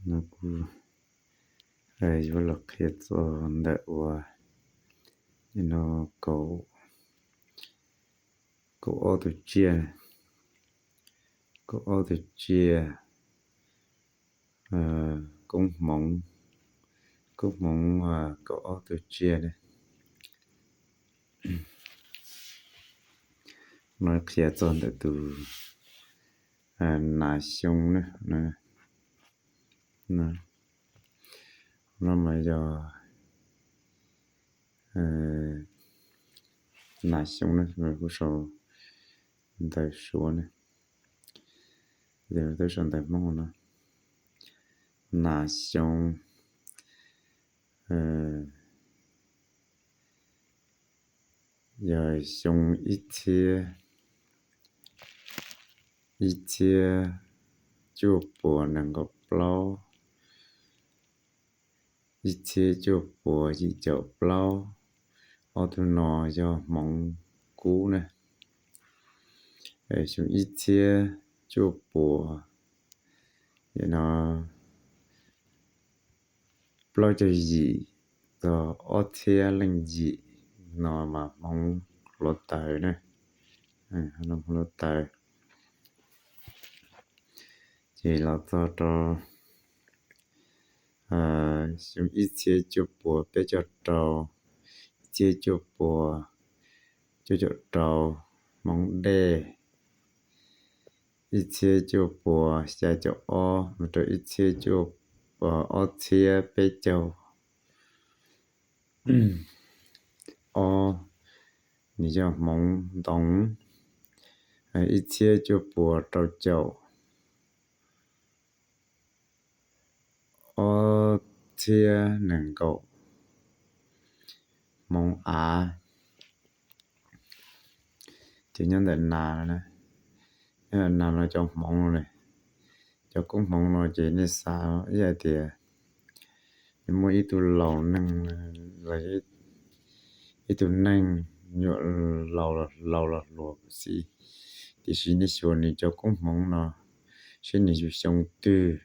No kuv yuav los qhia txog ntawm uas no kaum, kaum ob tug tsiaj, kaum ob tug tsiaj koob hmoov, koob hmoov kaum ob tug tsiaj ne. No qhia txog ntawm tus nas xyoo ne. No mas yog nas xyoo ne, kuv sau ntawv Suav ne, twb sau ntawv Hmoob no. Nas xyoo yog xyoo ib txhiab, ib txhiab cuaj puas nees nkaum plaub, ib txhiab cuaj puas yim caum plaub. Ob tug no yog hmoov kub ne. Xyoo ib txhiab cuaj puas, no plaub caug yim txog ob txhiab leej yim no mas hmoov hluav taws ne. Hmoov hluav taws. Ces los txog rau xyoo ib txhiab cuaj puas peb caug rau, ib txhiab cuaj puas cuaj caum rau, hmoov dej. Ib txhiab cuaj puas xya caum ob mus rau ib txhiab cuaj, ob txhiab peb caug ob, nws yog hmoov ntoo. Ib txhiab cuaj puas rau caum, ob txhiab nees nkaum, hmoov av. Ces nyob ntawm nas no, nyob ntawm nas no cov hmoov no ne, cov koob hmoov no ces nej xav ib yam tias nws muaj ib tug laus neeg los, ib tug neeg nyuam laus los hluas xwb, tiam sis nej xyuas nws cov koob hmoov no, saib nws yug xyoo twg,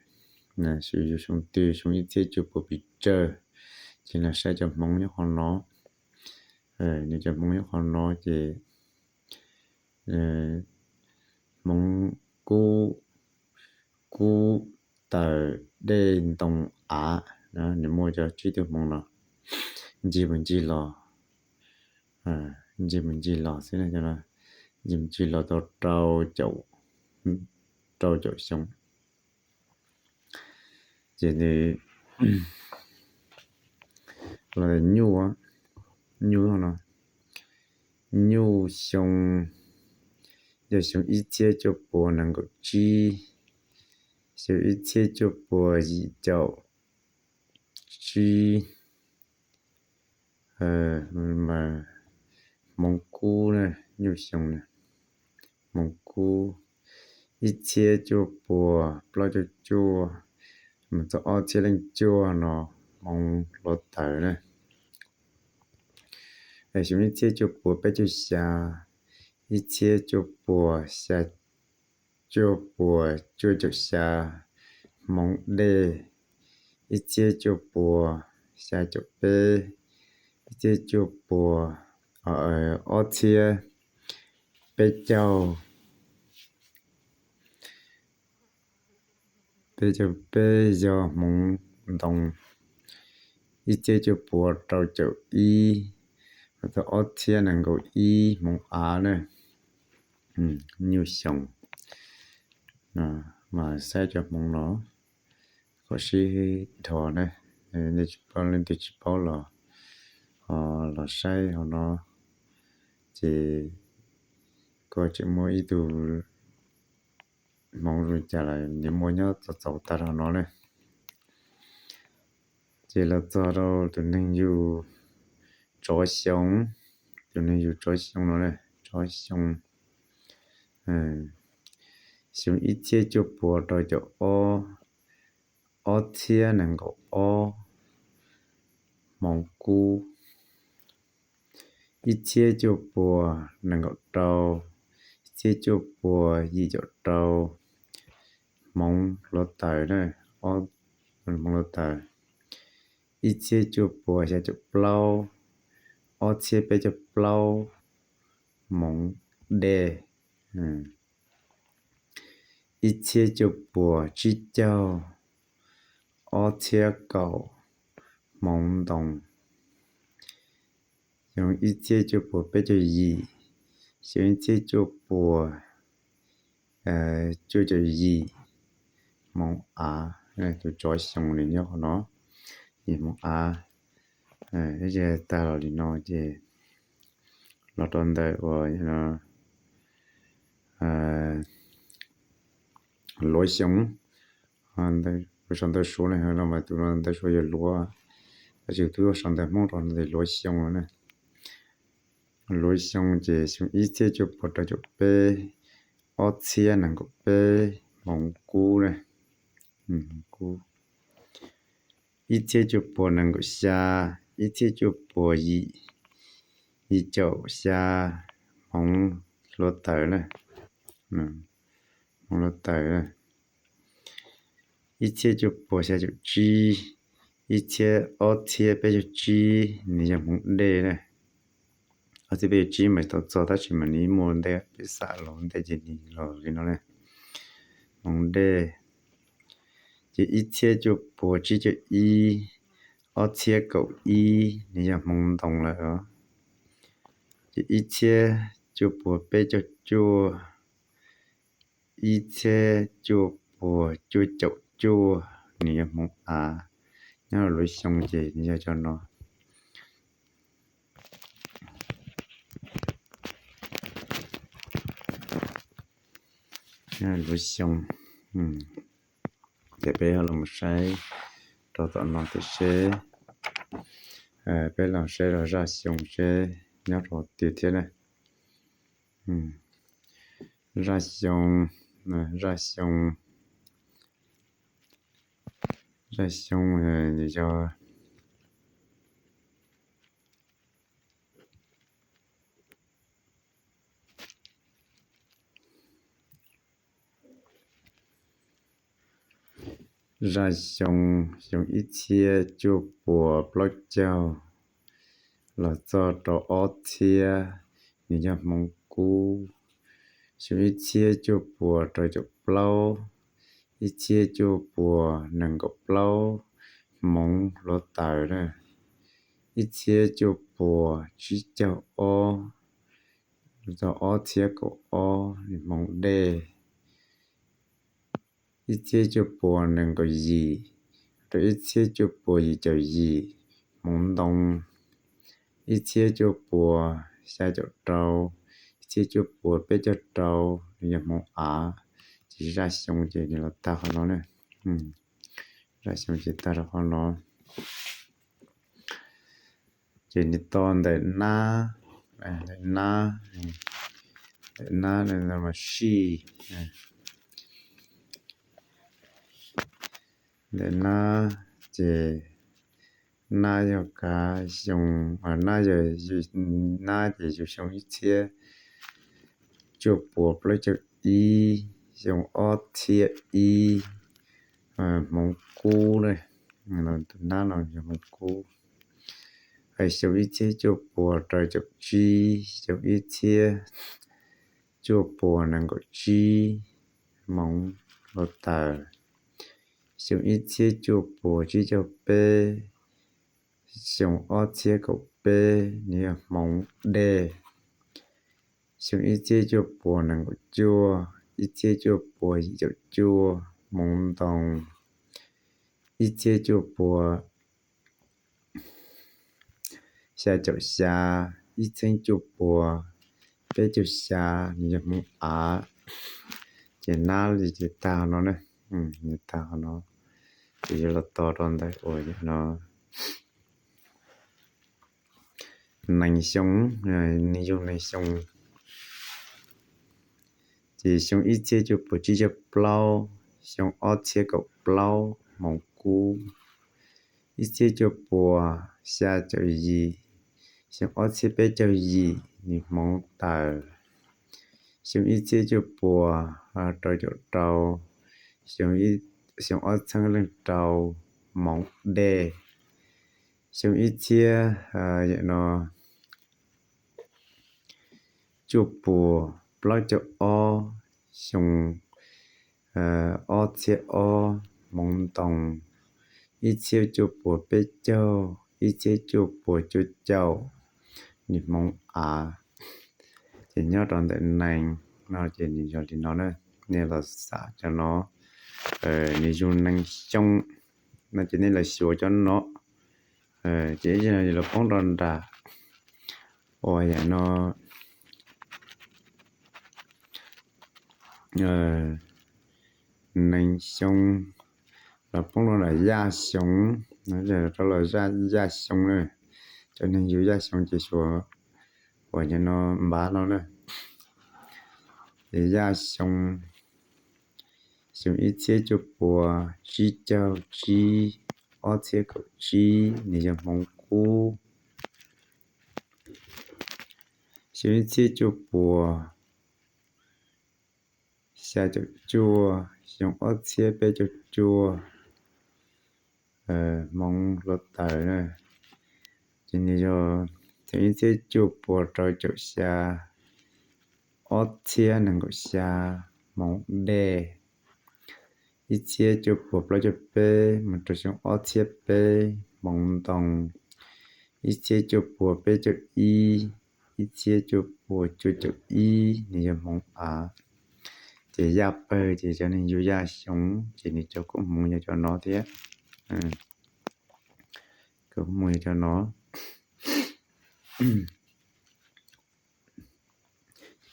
yug xyoo twg, xyoo ib txhiab cuaj puas pes tsawg, ces los saib cov hmoov nyob qhov no. Nws cov hmoov nyob qhov no ces hmoov kub, kub, taws, dej, ntoo, av. Nws muaj cov tsib tug hmoov no ncig mus ncig los, ncig mus ncig los xwb, ncig mus ncig los tau rau caum, rau caum xyoo. Ces nws los nyuj, nyuj no, nyuj xyoo yog xyoo ib txhiab cuaj puas nees nkaum tsib, xyoo ib txhiab cuaj puas yim caum tsib, hmoov kub, nyuj xyoo, hmoov kub, ib txhiab cuaj puas plaub caug cuaj mus txog ob txhiab leej cuaj no hmoov hluav taws na. Xyoo ib txhiab cuaj puas peb caug xya, ib txhiab cuaj puas xya, cuaj puas cuaj caum xya, hmoov dej, ib txhiab cuaj puas xya caum peb, ib txhiab cuaj puas, ob txhiab peb caug, peb caug peb yog hmoov ntoo, ib txhiab cuaj puas rau caum ib mus txog ob txhiab nees nkaum ib hmoov av na. Nyuj xyoo, mas saib cov hmoov no kom sib dhos na. Nej tsis paub, leej twg tsis paub los, los saib hauv no, ces koj tseem muaj ib tug hmoov zoo cas los nws muaj nyob txaus txaus tag hauv no na. Ces los txog rau tus neeg yug tsov xyoo, tus neeg yug tsov xyoo no, tsov xyoo, xyoo ib txhiab cuaj puas rau caum ob, ob txhiab nees nkaum ob, hmoov kub, ib txhiab cuaj puas nees nkaum rau, ib txhiab cuaj puas yim caum rau, hmoov hluav taws na, ob hmoov hluav taws. Ib txhiab cuaj puas xya caum plaub, ob txhiab peb caug plaub hmoov dej. Ib txhiab cuaj puas tsib caug, ob txhiab kaum hmoov ntoo. Xyoo ib txhiab cuaj puas peb caug yim, xyoo ib txhiab cuaj puas cuaj caum yim hmoov av. Tus tsov xyoo nws nyob qhov no, yim hmoov av. Ib tag los li no ces los rau ntawm uas luav xyoo. Sau ntawv Suav no los mas tus no ntawv Suav yog luav, tab sis twb sau ntawv Hmoob rau ntawm luav xyoo na. Luav xyoo ces xyoo ib txhiab cuaj puas rau caum peb, ob txhiab nees nkaum peb hmoov kub na. Kub. Ib txhiab cuaj puas nees nkaum xya, ib txhiab cuaj puas yim, yim caum xya hmoov hluav taws na. Hmoov hluav taws. Ib txhiab cuaj puas xya caum tsib, ib txhiab, ob txhiab peb caug tsib nws yog hmoov dej na. Ob txhiab peb caug tsib mas tau txog tab sis mas nws muaj ntej peb xam los ntej ces nws los li no na. Hmoov dej. Ces ib txhiab cuaj puas tsib caug ib, ob txhiab kaum ib nws yog hmoov ntoo lawm os. Ces ib txhiab cuaj puas peb caug cuaj, ib txhiab cuaj puas cuaj caum cuaj nws yog hmoov av. Nyob rau luav xyoo ces nws yog cov no. Luav xyoo. Ces peb los mus saib rau tom no tiam seb, peb los saib rau zaj xyoo seb nyob rau tiag thiab na. Zaj xyoo, zaj xyoo, zaj xyoo yog zaj xyoo, xyoo ib txhiab cuaj puas plaub caug los txog rau ob txhiab, nws yog hmoov kub. Xyoo ib txhiab cuaj puas rau caum plaub, ib txhiab cuaj puas nees nkaum plaub hmoov hluav taws na. Ib txhiab cuaj puas tsib caug ob, txog ob txhiab kaum ob hmoov dej. Ib txhiab cuaj puas nees nkaum yim rau ib txhiab cuaj puas yim caum yim hmoov ntoo. Ib txhiab cuaj puas xya caum rau, ib txhiab cuaj puas peb caug rau nws yog hmoov av. Ces zaj xyoo ces nws los tag qhov no na. Zaj xyoo ces tag rau qhov no. Ces nws tos ntawm nab, ntawm nab, ntawm nab no mas sij, ntawm nab ces nab yog kav xyoo, nab yog, nab ces yog xyoo ib txhiab cuaj puas plaub caug ib, xyoo ob txhiab ib hmoov kub na. Tus nab no yog hmoov kub. Xyoo ib txhiab cuaj puas rau caum tsib, xyoo ib txhiab cuaj puas nees nkaum tsib hmoov hluav taws. Xyoo ib txhiab cuaj puas tsib caug peb, xyoo ob txhiab kaum peb nws yog hmoov dej. Xyoo ib txhiab cuaj puas nees nkaum cuaj, ib txhiab cuaj puas yim caum cuaj hmoov ntoo. Ib txhiab cuaj puas xya caum xya, ib txhiab cuaj puas peb caug xya nws yog hmoov av. Ces nab li ces tag no na, tag no. Ces yuav los tos rau ntawm uas no nees xyoo, nws yog nees xyoo. Ces xyoo ib txhiab cuaj puas tsib caug plaub, xyoo ob txhiab kaum plaub hmoov kub. Ib txhiab cuaj puas xya caum yim, xyoo ob txhiab peb caug yim nws hmoov taws. Xyoo ib txhiab cuaj puas rau caum rau, xyoo ob txhiab leej rau hmoov dej. Xyoo ib txhiab no cuaj puas plaub caug ob, xyoo ob txhiab ob, hmoov ntoo ib txhiab cuaj puas peb caug, ib txhiab cuaj puas cuaj caum, nws hmoov av. Ces nyob rau ntawm nees no ces nws yog li no na. Nej los xav cov no, nws yug nees xyoo no ces nej los xyuas cov no. Ces ib zaug no los poob rau nram uas yam no nees xyoo, los poob rau nram yaj xyoo, rau los yaj xyoo na. Cov neeg yug yaj xyoo ces xyuas uas yam no npav no na. Ces yaj xyoo, xyoo ib txhiab cuaj puas tsib caug tsib, ob txhiab kaum tsib, nws yog hmoov kub. Xyoo ib txhiab cuaj puas xya caum cuaj, xyoo ob txhiab peb caug cuaj, hmoov hluav taws na. Ces nws yog xyoo ib txhiab cuaj puas rau caum xya, ob txhiab nees nkaum xya, hmoov dej. Ib txhiab cuaj puas plaub caug peb mus rau xyoo ob txhiab peb, hmoov ntoo. Ib txhiab cuaj puas peb caug ib, ib txhiab cuaj puas cuaj caum ib, nws yog hmoov av. Ces yaj pawg ces cov neeg yug yaj xyoo ces nws cov koob hmoov yog cov no thiab. Koob hmoov yog cov no.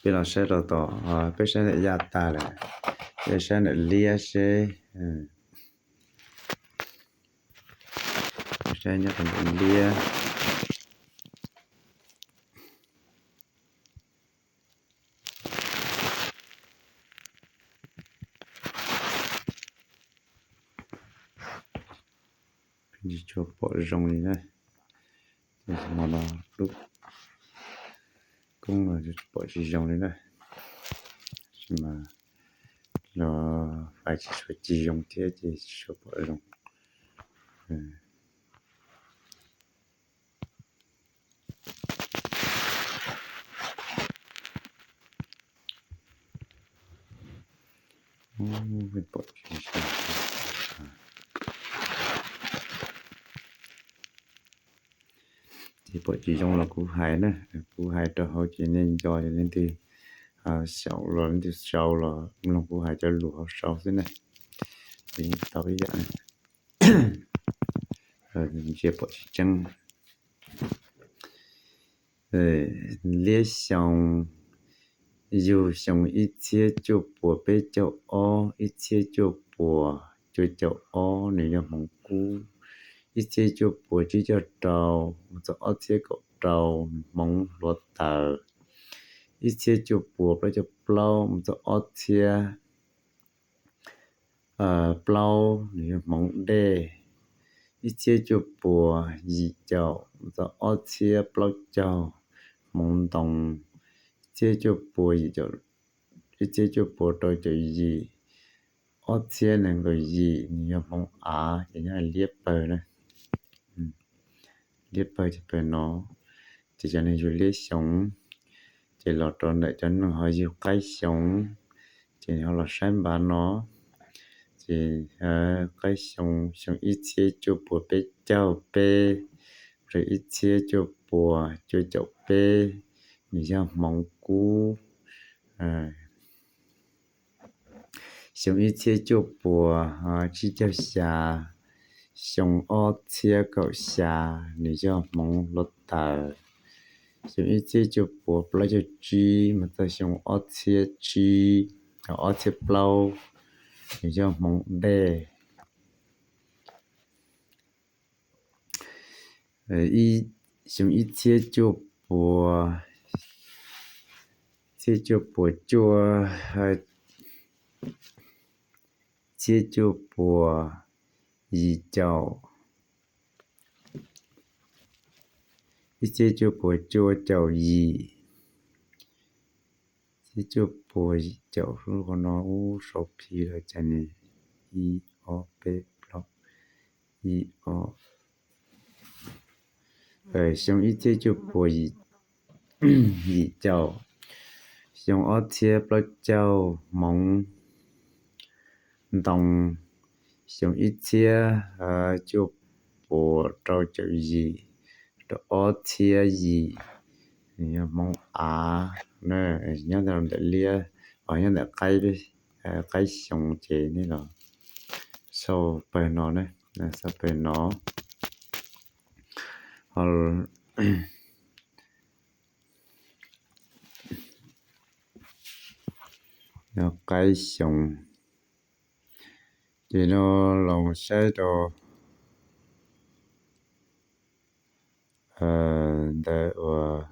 Peb los saib rau tom, peb saib ntawm yaj tag lawm, peb saib ntawm liab seb, saib nyob rau ntawm liab. Tsis tshua pom zoo li na. Hmo no lub koob no pom tsis zoo li na. Mas los fais tsis tshua ci zoo thiab ces tsis tshua pom zoo. Ces pom tsis zoo los kuv hais na, kuv hais rau hauv ces nej nco, leej twg xyaum los leej twg sau los mloog kuv hais cov lus hauv sau xwb na. Tau ib yam, ntsia pom tsis tseeb. Liab xyoo, yug xyoo ib txhiab cuaj puas peb caug ob, ib txhiab cuaj puas cuaj caum ob, nws yog hmoov kub. Ib txhiab cuaj puas tsib caug rau mus txog ob txhiab kaum rau, hmoov hluav taws. Ib txhiab cuaj puas plaub caug plaub mus txog ob txhiab plaub, nws yog hmoov dej. Ib txhiab cuaj puas yim caum mus txog ob txhiab plaub caug, hmoov ntoo. Ib txhiab cuaj puas yim caum, ib txhiab cuaj puas rau caum yim, ob txhiab nees nkaum yim, nws yog hmoov av, ces nyob liab pawg na. Liab pawg ces pawg no, ces cov neeg yug liab xyoo, ces los rau ntawm cov neeg ho yug qaib xyoo, ces ho los saib npav no. Ces qaib xyoo, xyoo ib txhiab cuaj puas peb caug peb rau ib txhiab cuaj puas cuaj caum peb, nws yog hmoov kub. Xyoo ib txhiab cuaj puas tsib caug xya, xyoo ob txhiab kaum xya, nws yog hmoov hluav taws. Xyoo ib txhiab cuaj puas plaub caug tsib mus txog xyoo ob txhiab tsib, ob txhiab plaub, nws yog hmoov dej. Xyoo ib txhiab cuaj puas, txhiab cuaj puas cuaj, txhiab cuaj puas yim caum, ib txhiab cuaj puas cuaj caum yim, txhiab cuaj puas yim caum, lub qhov no ub sau phi lawm cas ne, ib ob peb plaub, Yim ob, xyoo ib txhiab cuaj puas yim caum, xyoo ob txhiab plaub caug hmoov ntoo, xyoo ib txhiab cuaj puas rau caum yim rau ob txhiab yim, nws yog hmoov av, nyob ntawm liab, nyob ntawm qaib xyoo ces nej los xauj pawg no, xauj pawg no. Qaib xyoo, ces no los saib rau ntawm uas,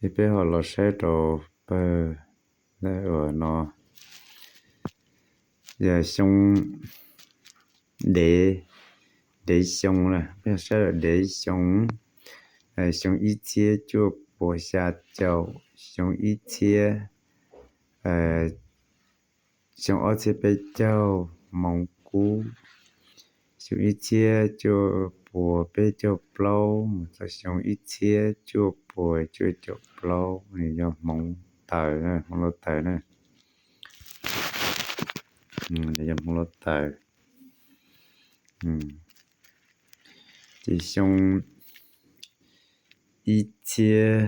es peb ho los saib rau pawg ntawm uas no, yog xyoo dev, dev xyoo na, peb saib dev xyoo, xyoo ib txhiab cuaj puas xya caum, xyoo ib txhiab, xyoo ob txhiab peb caug hmoov kub, xyoo ib txhiab cuaj puas peb caug plaub mus txog xyoo ib txhiab cuaj puas cuaj caum plaub, nws yog hmoov taws, hmoov lauj taws na. Yog hmoov lauj taws. Ces xyoo ib txhiab,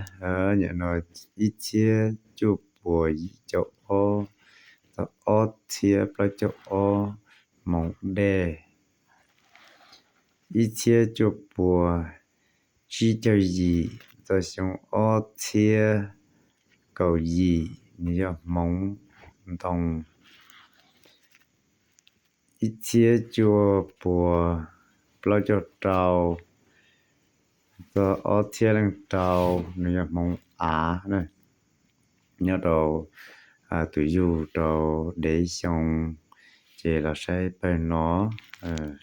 ib txhiab cuaj puas yim caum ob txog ob txhiab plaub caug ob hmoov dej, ib txhiab cuaj puas tsib caug yim txog xyoo ob txhiab kaum yim, nws yog hmoov ntoo, ib txhiab cuaj puas plaub caug rau txog ob txhiab leej rau, nws yog hmoov av na. Nyob rau tus yug rau dev xyoo, ces los saib pawg no,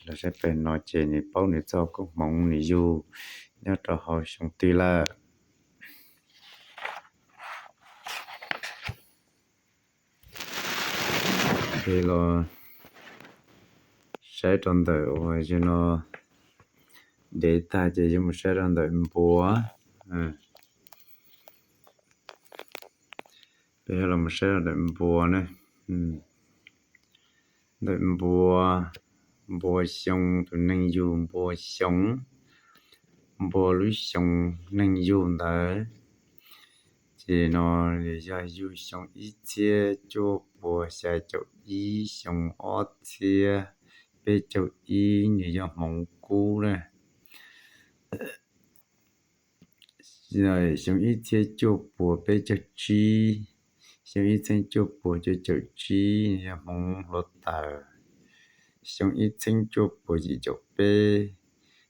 los saib pawg no ces nws paub nws txoj koob hmoov nws yug nyob rau hauv xyoo twg lawm. Ces los saib rau ntawm uas no dev tag ces yuav mus saib rau ntawm npua. Peb los mus saib rau ntawm npua ne. Ntawm npua, npua xyoo, tus neeg yug npua xyoo, npua lub xyoo neeg yug ntawd, ces no yog yug xyoo ib txhiab cuaj puas xya caum ib, xyoo ob txhiab peb caug ib, nws yog hmoov kub na. Xyoo ib txhiab cuaj puas peb caug tsib, xyoo ib txhiab cuaj puas cuaj caum tsib yog hmoov hluav taws, xyoo ib txhiab cuaj puas yim caum peb,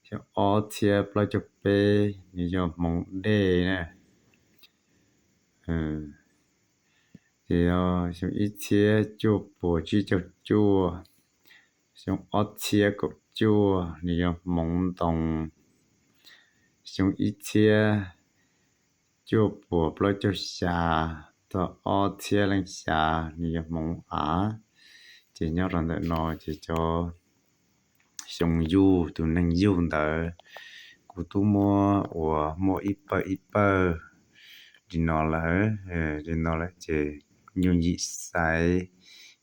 xyoo ob txhiab plaub caug peb nws yog hmoov dej na. Ces xyoo ib txhiab cuaj puas tsib caug cuaj, xyoo ob txhiab kaum cuaj nws yog hmoov ntoo, xyoo ib txhiab cuaj puas plaub caug xya txog ob txhiab leej xya nws yog hmoov av. Ces nyob rau ntawm no ces cov xyoo yug tus neeg yug ntawd, kuv twb muab ua muaj ib pawg ib pawg li no lawm, li no lawm ces yug yim xaiv,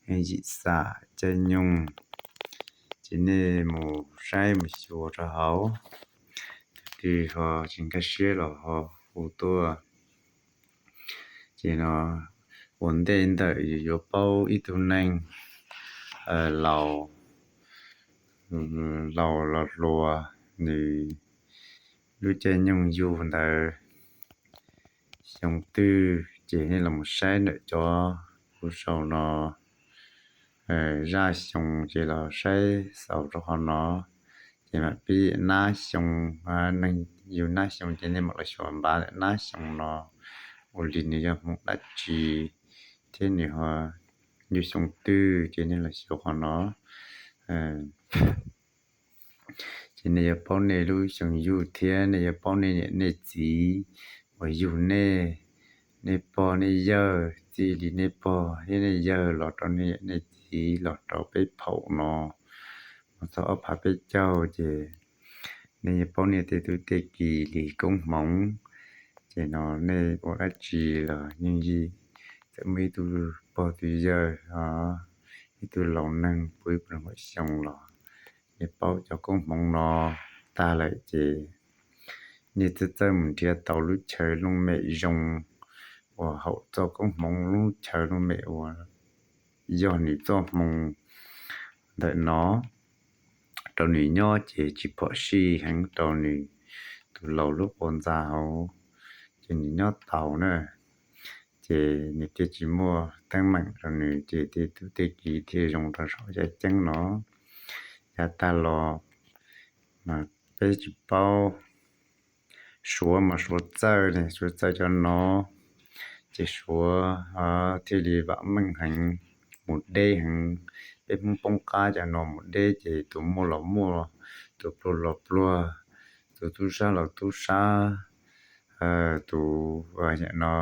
yim xam caij nyoog, ces nej mus saib mus xyuas rau hauv, tus twg ho tsis nkag siab los ho hu tuaj. Ces no ua ntej ntawm yus yuav paub ib tug neeg laus, laus los hluas, nws lub caij nyoog yug ntawd xyoo twg, ces nej los saib ntawm cov kuv sau no, zaj xyoo ces los saib xaus rau qhov no. Ces mam pib nab xyoo, neeg yug nab xyoo ces nej mam los xyuas npav ntawm nab xyoo no ua li nws yog hmoov dab tsi thiab nws ho yug xyoo twg ces nej los xyuas qhov no. Ces nej yuav paub nej lub xyoo yug thiab nej yuav paub nej niam nej txiv uas yug nej nej pog nej yawg, txij li nej pog thiab nej yawg los rau nej niam nej txiv los rau peb phaum no mus txog ob phav peb caug ces nej yeej paub nej tej tub tej ki li koob hmoov. Ces no nej ua dab tsi los yeej yim, txawm muaj ib tug pog tus yawg, ib tug laus neeg puv ib puas xyoo los nej paub cov koob hmoov no tag lawm ces nej txawj txawj mus nrhiav tau lub chaw looj mem zoo uas haum txoj koob hmoov, lub chaw looj mem uas yog nws txoj hmoo ntawm no rau nws nyob ces tsis phom sij heev rau nws tus laus lub quas ntxa hauv, ces nws nyob tau na. Ces nws thiaj tsis muaj teeb meem rau nws ces tej tub tej ki thiaj zoo rau saum yaj ceeb no. Yav tag los mas peb tsis paub, Suav mas Suav txawj ne, Suav txawj cov no, ces Suav thiaj li vam meej heev, mus deb heev. Peb Hmoob poob qab cov no mus deb ces tus muaj los muaj, tus pluag los pluag, tus tub sab los tub sab, tus no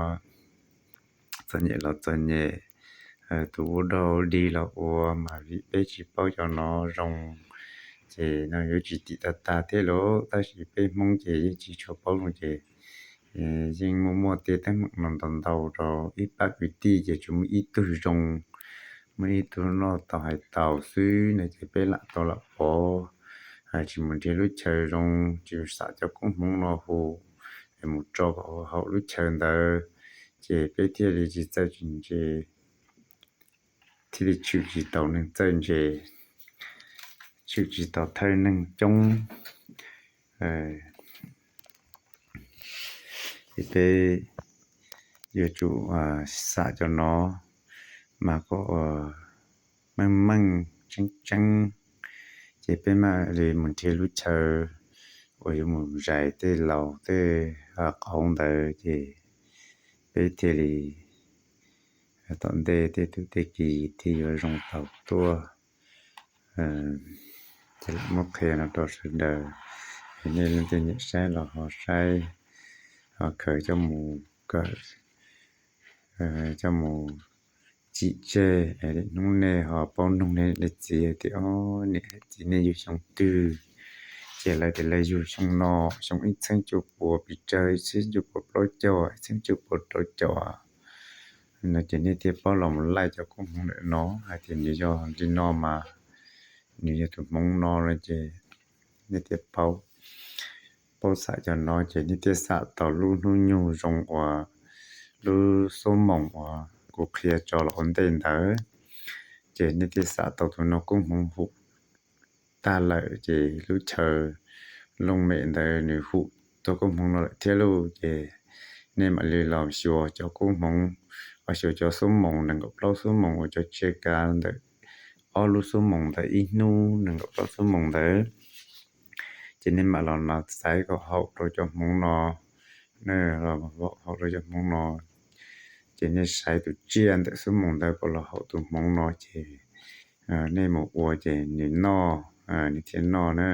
txom nyem los txom nyem, tus ua dog dig los ua, mas vim peb tsis paub cov no zoo ces no yuav tsis tim tag tag thiab lauj. Tab sis peb Hmoob ces yeej tsis tshua paub zoo ces yeej muaj muaj tej teeb meem no ntau ntau rau ib pab kwv tij ces tsuas muaj ib tug zoo, muaj ib tug noj tau hais tau xwb no ces peb lam tau lam pov, tsis mus nrhiav lub chaw zoo, tsis xam cov koob hmoov no hu, es mus tso kom haum lub chaw ntawd, ces peb thiaj li tsis txawj tsis ntse, thiaj li tshwm tsis tau neeg txawj ntse, tshwm tsis tau thawj neeg coob. Ces peb yuav tsum xam cov no mas kom meej meej tseeb tseeb, ces peb mam li mus nrhiav lub chaw uas yuav mus zais tej laus tej qauv ntawd ces peb thiaj li tom ntej tej tub tej ki thiaj yuav zoo tau tuaj. Ces lam muab qhia no rau sawv daws, es nej leej twg nyiam saib los ho saib, ho khaws coj mus kawm, coj mus tsim tseg es hnub nej ho paub noog nej niam nej txiv tias, o, niam txiv nej yug xyoo twg, ces lawv tias lawv yug xyoo no, xyoo ib txheeb cuaj puas pes tsawg, ib txheeb cuaj puas plaub caug, ib txheeb cuaj puas rau caum no ces nej thiaj paub los mus laij cov koob hmoov ntawm no hais tias nws yog li no mas nws yog tus hmoov no no ces nej thiaj paub, paub xam cov no ces nej thiaj xam tau lub hnub nyoog zoo uas lub xuab moos uas kuv qhia tso los ua ntej ntawd, ces nej thiaj xam tau tus no koob hmoov hum tag lawm ces lub chaw looj mem ntawd nws hum tau koob hmoov no lawm thiab lauj. Ces nej mam li los xyuas cov koob hmoov, xyuas cov xuab moos nees nkaum plaub xuab moos uas cov tseg kav ntawm ob lub xuab moos ntawd ib hnub nees nkaum plaub xuab moos ntawd, ces nej mam los xaiv kom haum rau cov hmoov no, haum rau cov hmoov no, ces nej xaiv tus tsiaj ntawm xuab moos ntawd kom los haum tus hmoov no ces nej mus ua ces nws noj, nws thiaj noj na,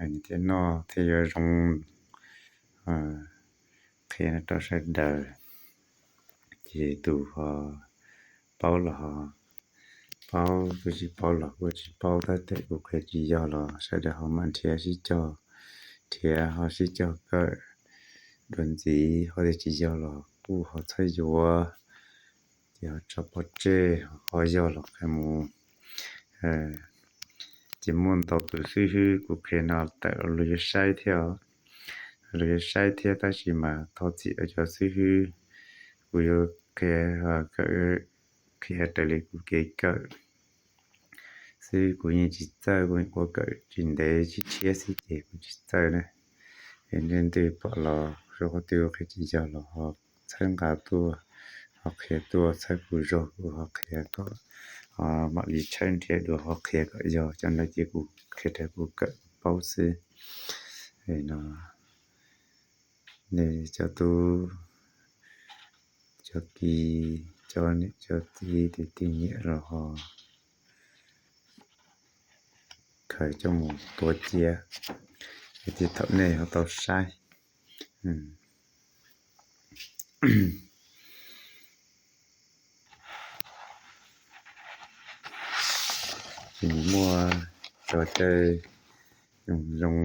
nws thiaj noj thiaj yuav zoo. Qhia no rau sawv daws, ces tus ho paub los ho paub, tus tsis paub los kuj tsis paub, tab sis kuv qhia tsis yog los sawv daws ho mam nrhiav sib cog, nrhiav ho sib cog kawm dua ntxiv, ho tias tsis yog los kuj ho txhob yuav, ces ho tso pov tseg, ho yog los qhia mus. Ces muaj ntau tus xib hwb kuv qhia no tawm los luag yuav saib thiab, luag yuav saib thiab, tab sis mas thov txim rau cov xib hwb, kuv yuav qhia, qhia raws li kuv kev kawm xwb, kuv yeej tsis txawj, kuv ua kawm tsis ntev tsis tshiab xwb ces kuv tsis txawj na. Es leej twg pom los rau qhov twg qhia tsis yog los ho txhawb nqa tuaj, ho qhia tuaj, txhawb kuv zog kuv ho qhia kom, ho mam li tshawb nrhiav dua ho qhia kom yog cov ntawd ces kuv qhia raws kuv kawm kuv paub xwb. No nej cov tub cov ki, cov niam cov txiv tej nyiam los ho khaws coj mus tua cia, es thaum nej ho tau saib. Ces nws muaj cov caw zoo zoo,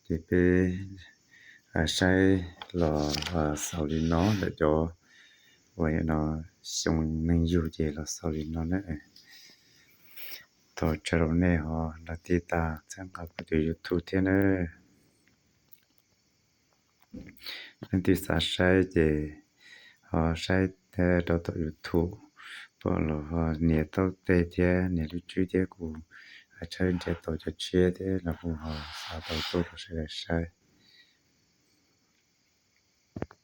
ces peb saib los xaus li no ntawm cov uas no xyoo neeg yug ces los xaus li no na. Thov tsaug rau nej ho los tib tas txhawb nqa kuv tus YouTube thiab na. Leej twg xav saib ces ho saib rau tom YouTube, pom los ho nias taub teg thiab nias lub tswb thiab kuv tshawb nrhiav tau cov tshiab thiab los kuv ho xa tau tuaj rau sawv daws saib.